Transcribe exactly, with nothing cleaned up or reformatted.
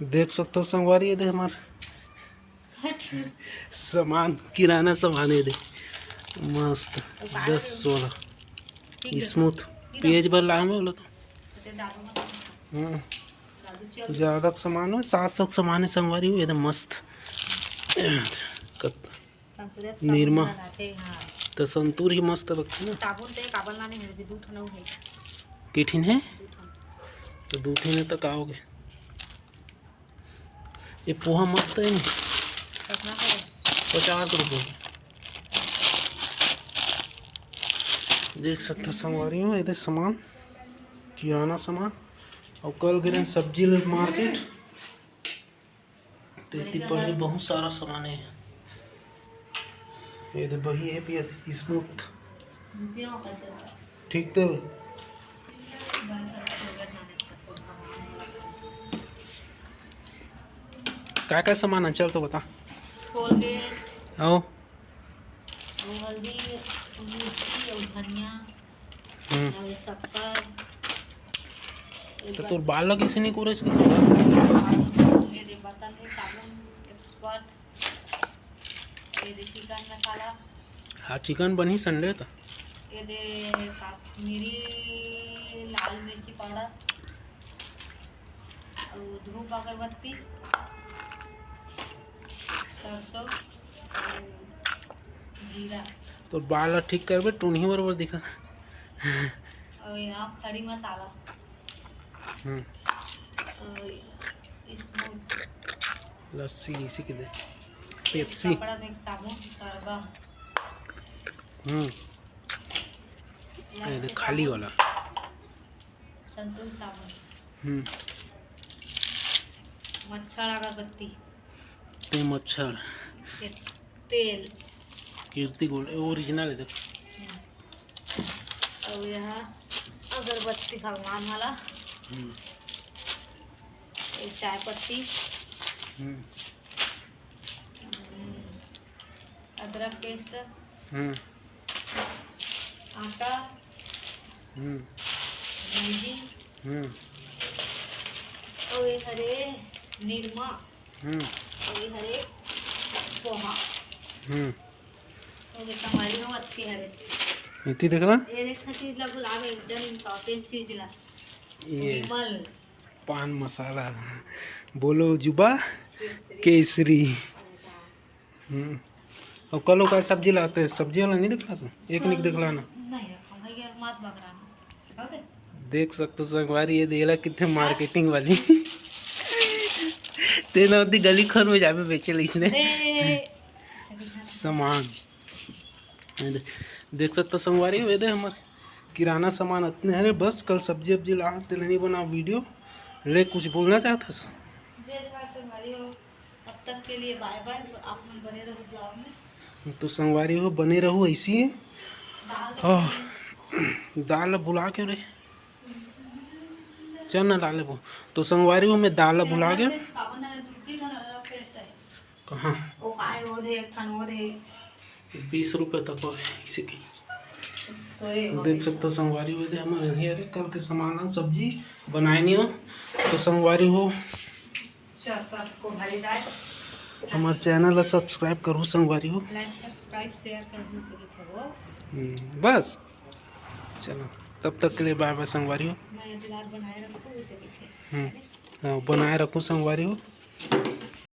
देख सकथो संगवारी, ये दे हमर सामान, किराना सामान ये दे, मस्त दस वाला smooth। पियज बर लाए हमें बोला तो। हाँ, ज्यादा के सामान है, सात सौ के सामान है संगवारी हो, ये दे मस्त। कत-, निरमा। तो संतूर ही मस्त लगथे ना। साबुन तो एक आबल लाने हैं, अभी दू ठन अउ है। के ठिन है? दू ठन। तो दू ठिन है तो का हो गे? ये पोहा मस्त है। कितना है? पचास रुपये। देख सकथो संगवारी हो, ये दे सामान, किराना सामान, अउ कल गे रहेन सब्जी ले market। तो इतनी बड़ी बहुत सारा सामान है। ये दे बही है पियत smooth। ठीक तो का का सामान है, चल तो बता। Colgate। आओ। वो हल्दी, मिर्ची और धनिया। हम्म। और शक्कर। तो तोर बाल ला किसे नहीं कोरे इसके? ये दे बर्तन है, साबुन, Expert। ये दे chicken मसाला। हाँ, chicken बनही Sunday तो। ये दे कश्मीरी लाल मिर्ची powder। और धूप अगरबत्ती, सरसों, जीरा। तो बाल ला ठीक करबे, टुनही बरोबर दिखा। और यहाँ खड़ी मसाला। हम्म। और smooth। लस्सी इसी के दे। Pepsi। कपड़ा देख, साबुन, सरगम। हम्म। ये दे खाली वाला। संतूर साबुन। हम्म। मच्छर अगरबत्ती। ते मच्छर। ये तेल। कीर्ति गोल्ड, ये original है, देख। हम्म। और यहाँ अगरबत्ती भगवान वाला। हम्म। ये चाय पत्ती। हम्म। हम्म। अदरक paste। हम्म। आटा। हम्म। मैगी। हम्म। और ये हरे निरमा। हम्म। और ये हरे पोहा। हम्म। और ये संगवारी हो अतके हरे। इतनी देख ला। ये देख, चीज ला भुला गए, एकदम important चीज ला। ये विमल। पान मसाला। बोलो जुबा केसरी। केसरी। हम्म। और कल ओकर सब्जी लाते, सब्जी वाला नहीं दिखला था? एक निक दिखला ना। नहीं रखा भैया, मत बकरा। ओके। देख सकते हो संगवारी, ये देला कितने marketing वाली। तेना होती गली खोर में जाबे बेचे ला इसने। दे। सामान। ये दे-, देख सकते हो संगवारी, ये दे हमर किराना सामान अतने हरे। बस कल सब्जी वब्जी ला, तेला नहीं बना video। ले, कुछ बोलना चाहत हस? जय जोहार संगवारी हो। अब तक के लिए bye bye, आप मन बने रहो vlog में। तो संगवारी हो, बने रहो ऐसी ही। दाल तो हाँ, दाल ला भुला के रे, चल ना ला लेबो। तो संगवारी हो, मैं दाल ला भुला के। काबर ना, दू तीन ठन अदरक paste है। कहाँ? वो काय, वो दे, एक ठन वो दे। बीस रुपये तक हो इसी की। तो ये हो देख सकते हो संगवारी हो, दे हमर यही, अरे कल के सामान ला सब्जी बनाए नहीं हो। तो संगवारी हो, चल, सबको भले जाए। हमर channel ला subscribe करू संगवारी हो। Like, subscribe, share कर भी सकते हो। हम्म, बस चलो, तब तक के लिए bye bye संगवारी हो। मैं दुलार बनाए रखूँ, उसे लिखे। हम्म, हाँ, बनाए रखू संगवारी हो।